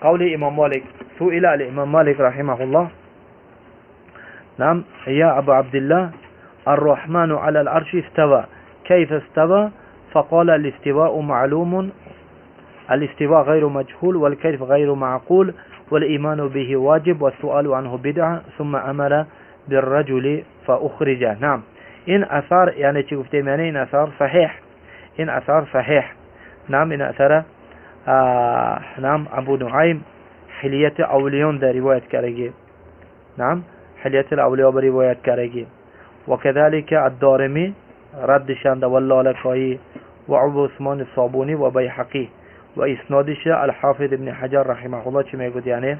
قول إمام مالك سئل الإمام مالك رحمه الله نعم يا أبو عبد الله الرحمن على العرش استوى كيف استوى؟ فقال الاستواء معلوم، الاستواء غير مجهول والكيف غير معقول والإيمان به واجب والسؤال عنه بدعة، ثم أمر بالرجل فأخرج. نعم این اثر یعنی چی گفتیم؟ یعنی این اثر صحیح، این اثر صحیح. نعم این اثر نعم ابو نعیم حلیت اولیون در روایت کرده. نعم حلیت الاولیا به روایت کرده. وكذلك الدارمي رد شند واللالکایی و ابو عثمان الصابونی و بیحقی و اسنادش الحافظ ابن حجر رحمه الله چی میگود؟ یعنی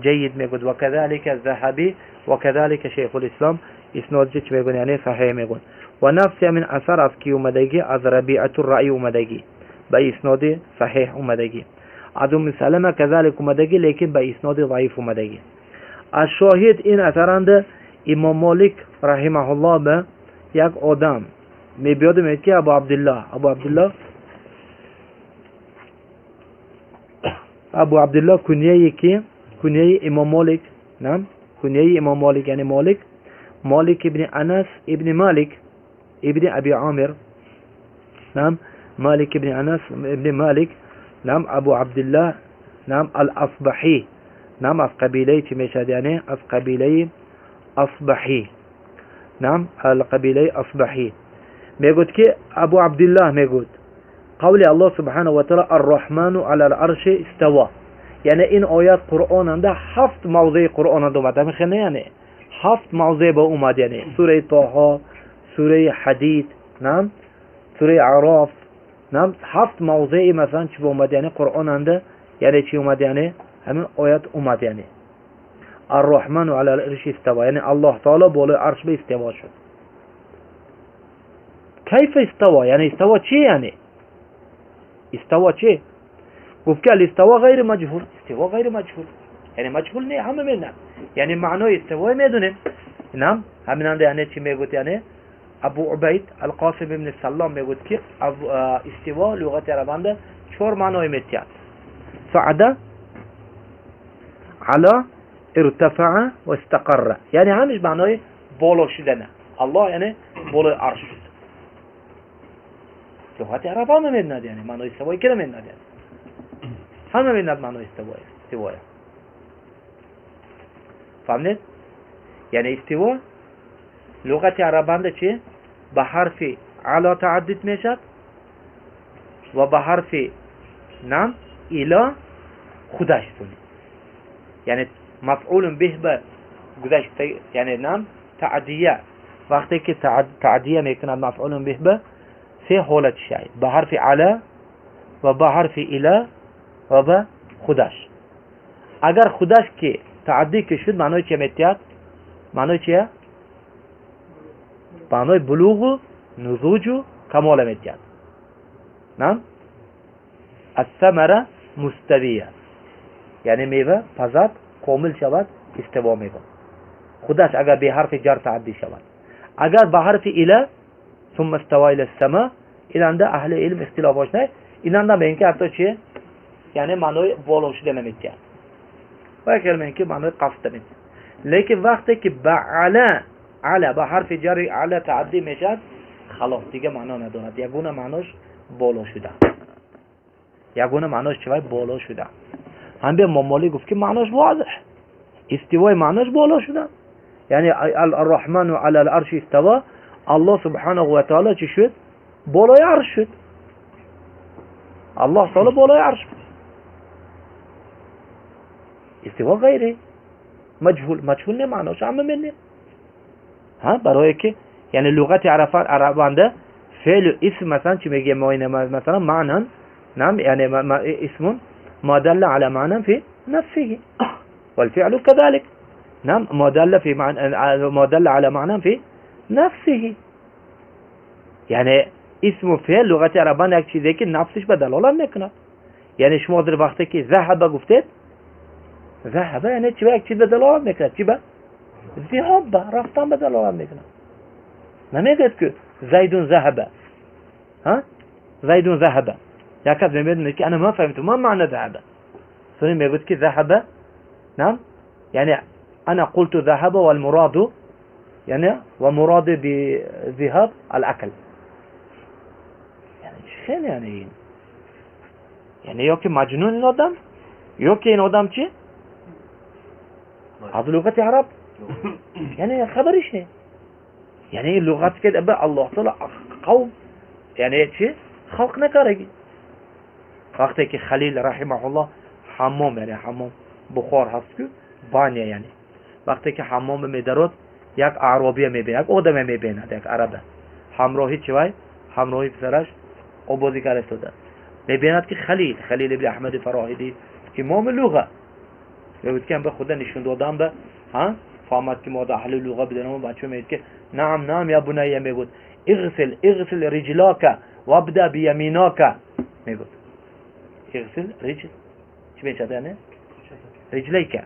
جيد میگود. وكذلك الذهبي وكذلك شیخ الاسلام اسنادش چی میگود؟ یعنی صحیح میگود. و نفس من اثر از کی اومدگی؟ از ربیعه الرأی اومدگی به اسناد صحیح اومدگی. از ام سلمه كذلك اومدگی لیکن به اسناد ضعیف اومدگی. از شاهد این اثرند امام مالک رحمه الله به یک آدم میبیاد میگه که ابو عبدالله، ابو عبدالله، ابو عبدالله کنیه که کنیه امام مالک، نعم کنیه امام مالک یعنی مالک، مالک ابن انس ابن مالک ابن ابی عامر، نعم مالک ابن انس ابن مالک، نعم ابو عبدالله، نعم الاصبحی، نعم از قبیله چی میشد؟ یعنی از قبیله اصبحی، نعم القبیله اصبحی. میگوید که ابو عبدالله میگوید قول الله سبحانه و تعالی الرحمن علی العرش استوى، یعنی این آیات قرآن ده هفت موضع قرآن ده اومد، همین یعنی هفت موضع با اومد، یعنی سوره طه، سوره حدید، نعم سوره اعراف، نعم هفت موضع مثلا چی اومد؟ یعنی قرآن ده یعنی چی اومد؟ یعنی همین آیات اومد، یعنی الرحمن علی العرش استوى، یعنی الله تعالی بالای عرش به استوا شد. کیف استوى؟ یعنی استوا چی؟ یعنی استوا چی؟ گفت که الاستوا غیر مجهول، استوا غیر مجهول یعنی مجهول نه، همه میدونن، یعنی معنای استوا میدونیم. نعم همین یعنی چی میگوید؟ یعنی ابو عبید القاسم ابن سلام میگوید که استوا لغت عربانده چهار معنای میتید: صعد، علا، ارتفع و استقر، یعنی همش معنای بالا شدنه. الله یعنی بالای عرش شد. لغت عرب همه میدوند، یعنی معنای استوایی که نمیدوند، یعنی همه میدوند معنای استوای. فهمید؟ یعنی استوا لغت عربانده چی؟ به حرف علا تعدد میشد و به حرف نعم الی خودش تونی، یعنی مفعول به به گذشته، یعنی نعم تعدیه. وقتی که تعدیه میکند مفعول به به سه حالت شاید: به حرف علا و به حرف الی و به خودش. اگر خودش که تعدی که شد معنای چه میتید؟ معنای چیه؟ معنای بلوغ و نضوج و کمال میتید. نعم الثمره مستویه، یعنی میوه پزد کامل شود استوا میکند خودش اگر به حرف جر تعدی شود. اگر به حرف الی ثم استوى الى السماء، ایننده اهل علم اختلاف نه، ایننده به اینکه حتی چیه؟ یعنی معنای بالا شده نمیتید و کلمه اینکه معنای قصد نمیتید. لیکن وقتی که به علا، علا به حرف جر علا تعدی میشد خلاص دیگه معنا ندارد، یگونه معناش بالا شده، یگونه معناش چی؟ بالا شده. هم به امام گفت که معناش واضح، استوای معناش بالا شده، یعنی الرحمن علی العرش استوا، الله سبحانه و تعالی چی شد؟ بالای عرش شد. الله تعالی بالای عرش شد. استوا غیره مجهول، مجهول نه معناش همه منه ها، برای که یعنی لغت عربانده فعل اسم مثلا چی میگه؟ مثلا معنی نعم یعنی اسم ما دل على معنى في نفسه والفعل كذلك، نعم ما دل في معنى، ما دل على معنى في نفسه. یعنی اسم و فعل لغت عربان یک چیزی که نفسش به دلالت میکنه. یعنی شما در وقتی که ذهب گفتید، ذهب یعنی چی؟ یک چیز به دلالت میکنه، چی به؟ ذهاب، رفتن به دلالت میکنه. نمیگه که زیدون ذهب، ها زیدون ذهب. یک کس میگه که انا ما فهمت ما معنی ذهب. Сони мегӯяд ки ذهب نعم یعنی انا قلت ذهب والمراد یعنی و مراد بذهاب الاكل. یعنی خیلی یعنی یعنی یا که مجنون این آدم یا که این آدم چی؟ از لغت عرب یعنی خبرش نه. یعنی لغت که به الله تعالی قوم یعنی چی؟ خلق نکردگی. وقتی که خلیل رحمه الله حمام یعنی حمام بخار هست که بانیا یعنی وقتی که حمام میدارد یک عربی میبیند، یک آدم میبیند، یک عربه همراهی چی وای؟ همراهی پسرش آبازی کرده افتاده. میبیند که خلیل ابن احمد فراهیدی امام لغه میگوید که به خدا نشون دادم به ها فهمد که ما در اهل لغه بدنم و بچه میگه که نعم نعم یا بنیه میگوید اغسل اغسل رجلاک وابدا بیمیناک میگوید اغسل رجل چی میشه یعنی رجلیک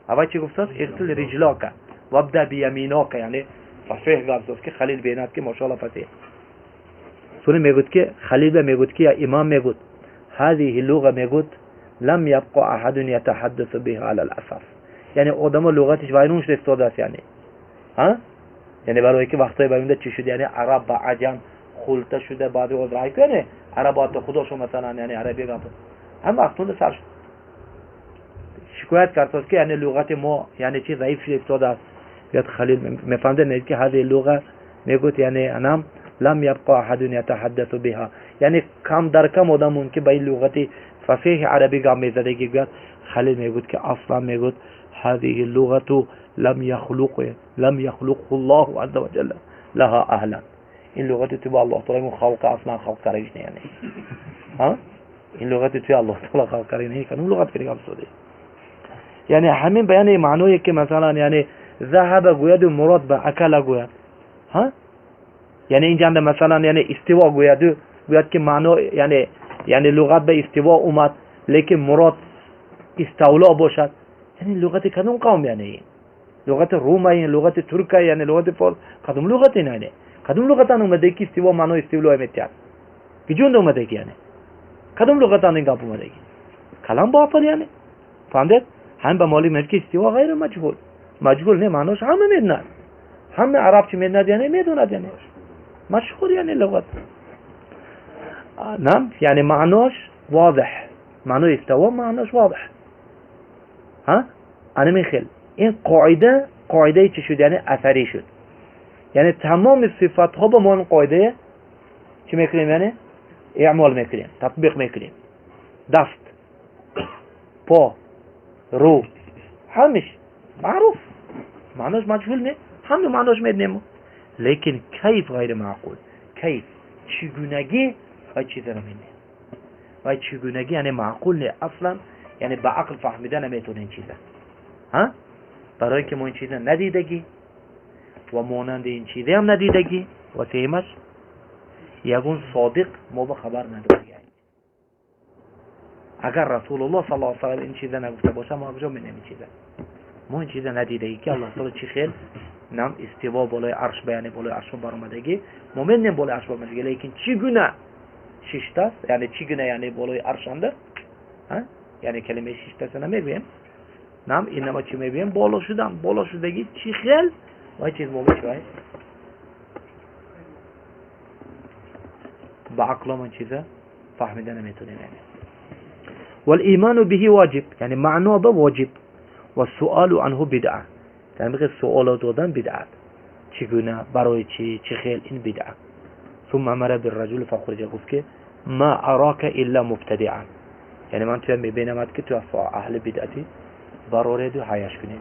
اول چی گفت؟ اغسل رجلاک وابدا بیمیناک یعنی فصیح گفت که خلیل بیند که ماشاءالله فصیح. سونه میگوید که خلیل میگوید که یا امام میگوید هذه اللغه میگوید لم يبقى احد يتحدث بها على الاساس. یعنی آدم لغتش وایرون شده استاده است یعنی ها یعنی برای که وقتای برونده چی شد یعنی عرب با عجم خلطه شده بعد از رای کنه عربات خداشو مثلا یعنی عربی گفت هم وقتون سر شد شکایت کرد که یعنی لغت ما یعنی چی ضعیف شده استاده است. یاد خلیل میفهمده نه که هذه اللغه میگوید یعنی انام لم يبقى احد يتحدث بها یعنی کم در کم آدم ممکن به این لغت فصیح عربی گام میزدگی گوید. خلیل میگوید که اصلا میگوید هذه اللغة لم يخلقه الله عز وجل لها اهلا. این لغت تو با الله تعالی خلق اصلا خلق کردش نه یعنی ها این لغت تو الله تعالی خلق کرده نه کدوم لغت که گام سوده یعنی همین بیان معنی که مثلا یعنی ذهب گوید و مراد به اکل گوید ها یعنی اینجا مثلا یعنی استوا گوید گوید که معنی یعنی لغت به استوا اومد لیکن مراد استولا باشد. یعنی لغت کدوم قوم یعنی لغت روم یعنی لغت ترک یعنی لغت فارس کدوم لغت یعنی کدوم لغت اومده که استوا معنی استولا میتیاد کجون اومده که یعنی کدوم لغت این گپ اومده که کلام باطل یعنی فهمید هم به مالی میگه که استوا غیر مجهول مجهول نه معناش همه میدونن همه عرب چی میدوند یعنی میدوند یعنی مشهور یعنی لغت نعم یعنی معناش واضح معنی استوا معناش واضح ها انا میخیل این قاعده چی شد یعنی اثری شد یعنی تمام صفات ها با ما قاعده چی میکنیم یعنی اعمال میکنیم تطبیق میکنیم دست پا رو همش معروف معناش مجهول نه همه معناش میدونیم لیکن کیف غیر معقول کیف چگونگی و چیز رو میدونیم و چگونگی یعنی معقول نه اصلا یعنی با عقل فهمیدن نمیتونه این چیزا ها برای که ما این چیزا ندیدگی و مانند این چیزی هم ندیدگی و سیمش یگون صادق ما به خبر نداری. اگر رسول الله صلی الله علیه و این چیزا نگفته باشه ما کجا می‌دونیم این چیزا ما این چیزا ندیدگی که الله تعالی چی خیل نام استوا بالای عرش بیانه بالای عرش برآمدگی ما می‌دونیم بالای عرش برآمدگی لیکن چگونه ششته است یعنی چگونه یعنی بالای عرش اندر ها یعنی کلمه ششته نمیگویم نام اینما چی میگویم بالا شدن بالا شدگی چی خیل و چیز ما چی با عقل ما چیزا فهمیدن نمیتونیم یعنی والإيمان به واجب يعني معناه به واجب والسؤال عنه بدعة يعني بغير سؤال دادن بدعة چگونه برای چی چی خیل این بدعة. ثم امر بالرجل فخرج گفت که ما اراك الا مبتدعا یعنی من توی میبینم که تو اهل بدعتی براره دو حیاش کنی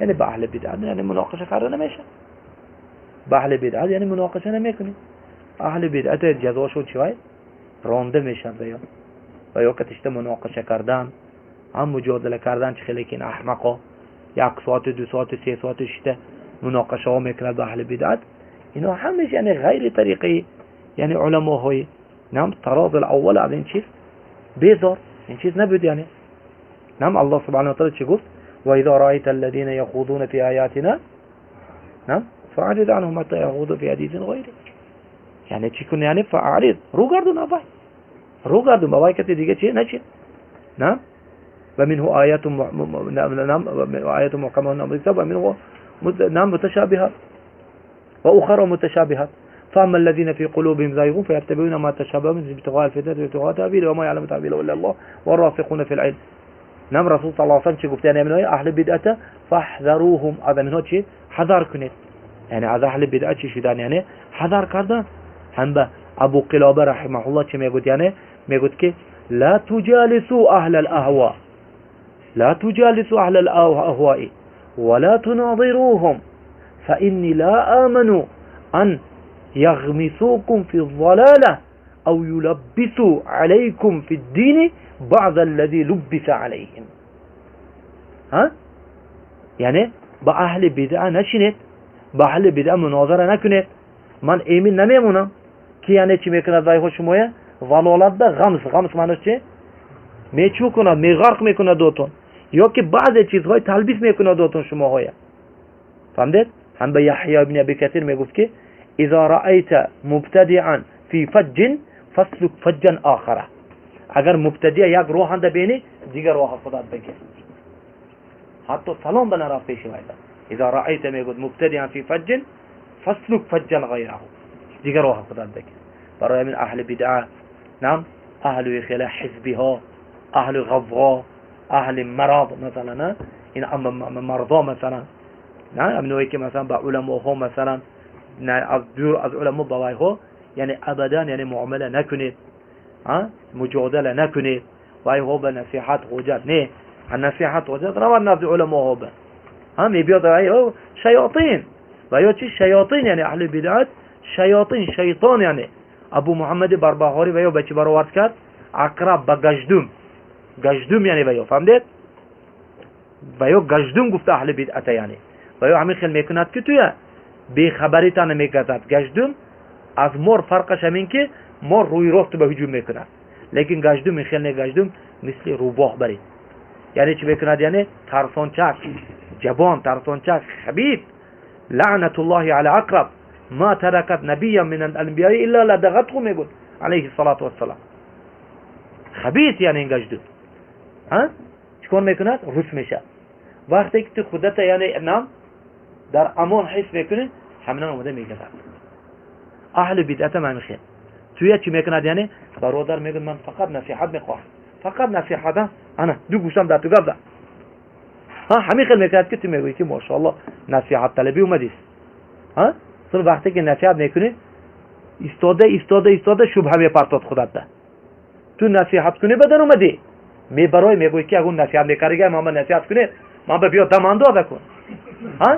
یعنی با اهل بدعت یعنی مناقشه کردن نمیشه با اهل بدعت یعنی مناقشه نمیکنی اهل بدعت جزاشون چی وای رانده میشن و یا کتشته مناقشه کردن هم مجادله کردن چه خیلی که این احمقا یک ساعت دو ساعت سه ساعت شده مناقشه ها میکنند با اهل بدعت اینا همش یعنی غیر طریقی یعنی علماهای نعم طراز الاول از این چیز بیزار این چیز نبود یعنی نعم الله سبحانه و تعالی چی گفت و اذا رأيت الذين يخوضون في آياتنا نعم فأعرض عنهم حتى يخوضوا في حديث غيره یعنی چی کنه یعنی فأعرض رو گردون آبای رو گردون بابای کسی دیگه چیه نچه نه ومنه آيات نعم آيات محكمة الكتاب ومنه نعم متشابهات وأخرى متشابهات. فأما الذين في قلوبهم زيغ فيتبعون ما تشابه منه ابتغاء الفتنة وابتغاء تأويله وما يعلم تأويله إلا الله والراسخون في العلم. نعم رسول صلى الله عليه وسلم چی گفت؟ یعنی منهای اهل بدعت فاحذروهم، از منها چی؟ حذر کنید. یعنی از اهل بدعت چی شدن؟ یعنی حذر کردن. هم به ابو قلابه رحمه الله چی میگفت؟ یعنی میگفت که لا تجالسوا اهل الاهواء، لا تجالسوا اهل الاهواء ولا تناظروهم فإني لا آمن أن يغمسوكم في الضلالة أو يلبسوا عليكم في الدين بعض الذي لبس عليهم. ها؟ یعنی با اهل بدعه نشینید، با اهل بدعه مناظره نکنید. من ایمین نمیمونم که یعنی چی میکند وای شمایه ضلالت به غمس، غمس معنیش چی؟ میچو کند، میغرق میکند دوتون، یا که بعضی چیزهای تلبیس میکند دوتون شماهای. فهمدید؟ هم به یحیی ابن ابی کثیر میگفت که اذا رأیت مبتدعا فی فج فاسلک فجا آخره. اگر مبتدع یک راه هنده بینی دیگر راه خودت بگیر، حتی سلام به نرفت پیش وایده. اذا رأیت میگفت مبتدعا فی فج فاسلک فجا غیره، دیگر راه خودت بگیر. برای من اهل بدعه، نعم اهل خلا حزبی ها، اهل غوغا، اهل مرض مثلا، این مرضا مثلا، نه امنوی که مثلا با علما ها مثلا، نه از دور از علما با ها، یعنی ابدا یعنی معامله نکنید، ها مجادله نکنید، وای ها به نصیحت حجت نه، نصیحت حجت روان نزد علما ها به ها میبیاد وای شیاطین و یا چی شیاطین، یعنی اهل بدعت شیاطین، شیطان. یعنی ابو محمد بربهاری و یا به چی برآورد کرد؟ عقرب به گژدم، گژدم یعنی و یا فهمدید؟ و یا گژدم گفته اهل بدعت، یعنی و یا همین خیل میکند که توی بیخبری تا نمیگذد. گژدم از مار فرقش همین که مار روی راست به هجوم میکند، لیکن گژدم این خیل نه، گژدم مثل روباه برید. یعنی چی میکند؟ یعنی ترسانچک، جبان، ترسانچک، خبیث. لعنت الله علی عقرب ما ترکت نبیا من الانبیاء الا لدغته، میگفت علیه الصلاة والسلام. خبیث یعنی این گژدم ها چیکار میکند؟ روس میشه. وقتی که تو خودت یعنی نام در امان حس میکنی، همین اومده میگه اهل بدعت من خیر توی چی میکند؟ یعنی برادر میگه من فقط نصیحت میخوام، فقط نصیحت، انا دو گوشم در تو گفت ها، همین خیل میکند که تو میگویی که ماشاءالله نصیحت طلبی اومدیست. ها تو وقتی که نصیحت میکنی ایستاده ایستاده ایستاده شبهه میپرتاد خودت ده. تو نصیحت کنی بدن اومدی میبرای میگویی که اگه نصیحت میکردی من نصیحت کنی من به بیا دمانده کن. ها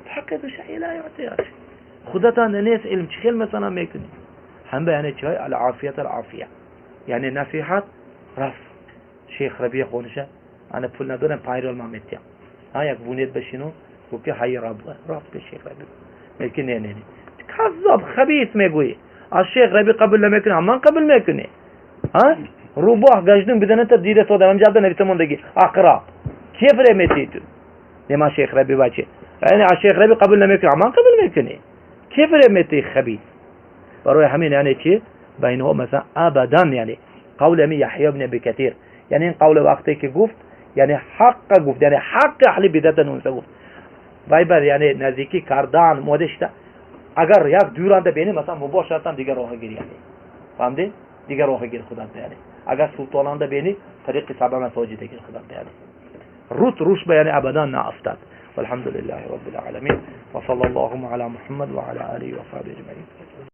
فقد شيء لا يعطي خودتان نیست علم چی خیل مثلا میکنی. هم به یعنی چی؟ العافیه العافیه، یعنی نصیحت رفت شیخ ربیع خونشه انا پول ندارم 5 ریال من میتیم، ها یک بونیت بشینو گفت که هی رب رفت به شیخ ربیع، میگه نه نه نه کذاب خبیث میگویی، از شیخ ربیع قبول نمیکنه من قبول میکنی. ها روباه گژدم بدن تا دیده تو دارم جدا نویسه موندگی اقرا کیف رمیتی تو نه ما شیخ ربیع بچه، یعنی از شیخ ربیع قبول نمیکنه من قبول میکنی، کیف رمیتی خبیث. برای همین یعنی چی بینها مثلا ابدا یعنی قول می یحیی ابن ابی کثیر، یعنی این قول وقتی که گفت یعنی حق گفت، یعنی حق اهل بدعت نونسه گفت وای بر یعنی نزدیکی کردن مودشته. اگر یک دورانده بینی مثلا مباشرتا دیگر راه گیری، یعنی فهمدی؟ دیگر راه گیر خودت یعنی اگر سلطانانده بینی طریق سبع مساجد گیر خودت، یعنی روت روش به یعنی ابدا نافتاد. والحمد لله رب العالمين وصلى الله على محمد وعلى آله وصحبه أجمعين.